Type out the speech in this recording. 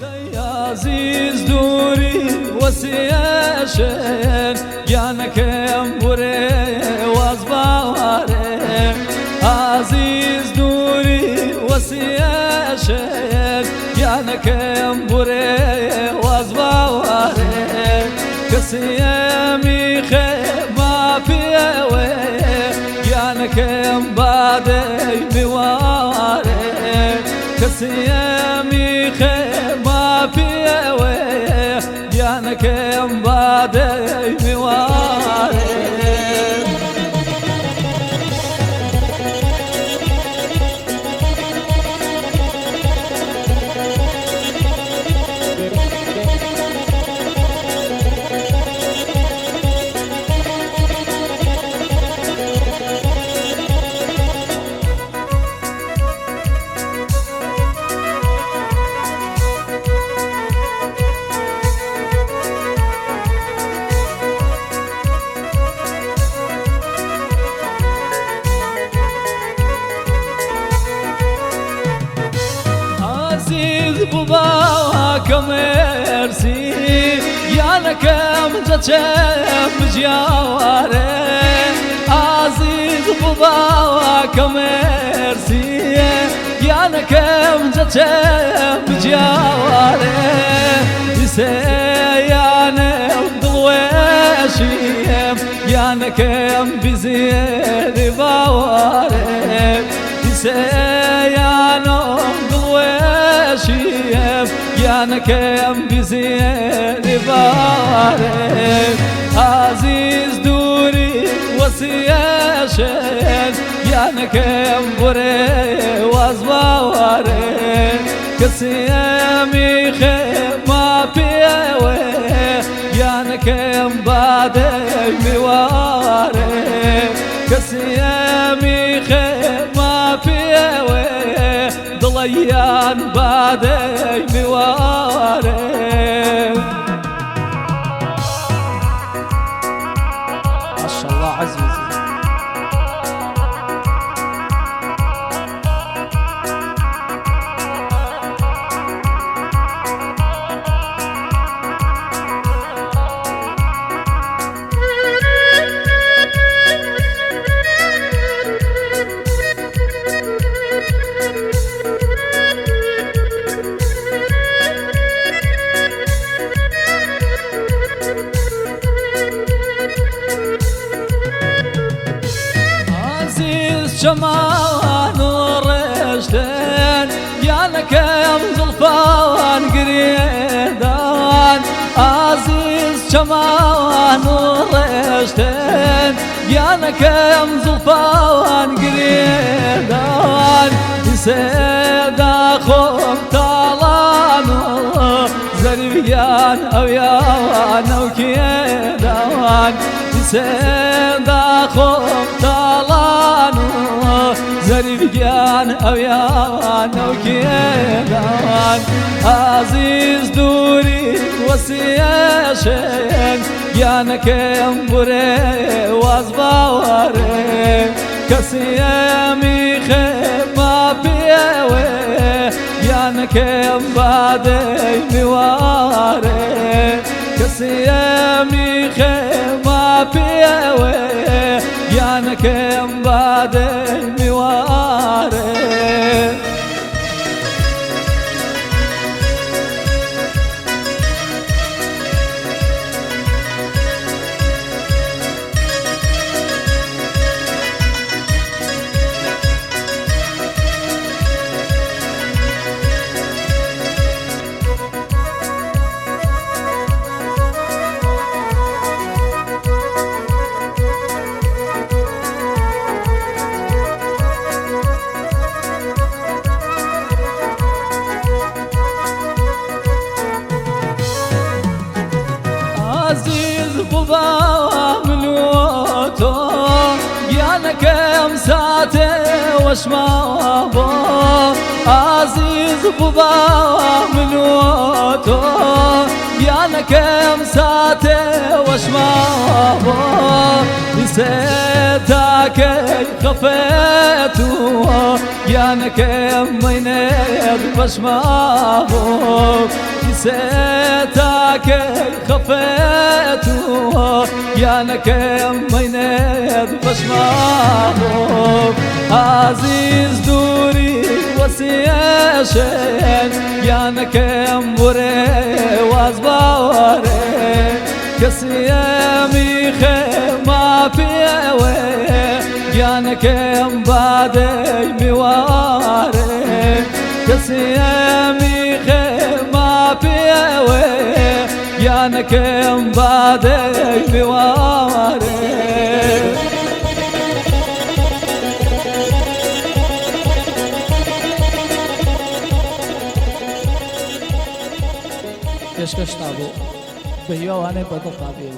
ئازیز دووری وەسیەشێن گیانەکەم بورێ واز باوارێ ئازیز دووری وەسیەشێن گیانەکەم بورێ واز باوارێ کەسیەمی خێما پێوێ گیانەکەم بادەی میوارێ کەسیەمی خێما پێوێ گیانەکەم بادەی میوارێ. ئازیز بوو باوەکەم مێرسی گیانەکەم جەچێم بژیاوارێ ئازیز بوو باوەکەم مێرسی گیانەکەم جەچێم بژیاوارێ سێیانم دڵوێشیم گیانەکەم بزیێری باوارێ سێیانم دڵوێشیم گیانەکەم بزیێری باوارێ ئازیز دووری وەسیەشێن گیانەکەم بورێ واز باوارێ کەسیەمی خێما پێوێ گیانەکەم بادەی میوارێ کەسیەمی خێما پێوێ دڵیان بادەی میوارێ. ما شاء الله عزيزي. ئازیز چەمان و ڕێژتن گیانەکەم زڵفان گرێدان ئازیز چەمان و ڕێژتن گیانەکەم زڵفان گرێدان سێدا خۆم تاڵان و زەریان ئەویان و کێدان سێدا خۆم تاڵان و زەریان ئەویان و کێدان ئازیز دووری وەسیەشێن گیانەکەم بورێ واز باوارێ کەسیەمی خێما پێوێ گیانەکەم بادەی میوارێ کەسیەمی خێما پێوێ گیانەکەم بادەی میوارێ. ئازیز بووبا من و تۆ گیانەکەم ساتێ وەشما بۆ ئازیز بووبا من و تۆ گیانەکەم ساتێ وەشما بۆ سێتاکەی خەفێت و گیانەکەم مەینێت بەشما بۆ. کەسێ تاکەی خەفێت و گیانەکەم مەینێت بەشمابۆ ئازیز دووری وەسیەشێن گیانەکەم بورێ واز باوەرێ کەسیەمی خێما پێوێ گیانەکەم بادەی میوارێ کەسیەمی خێما پێوێ گیانەکەم بادەی میوارێ. پێشکەشتا بۆ بە هیواوانەی بەدڵتا بێ.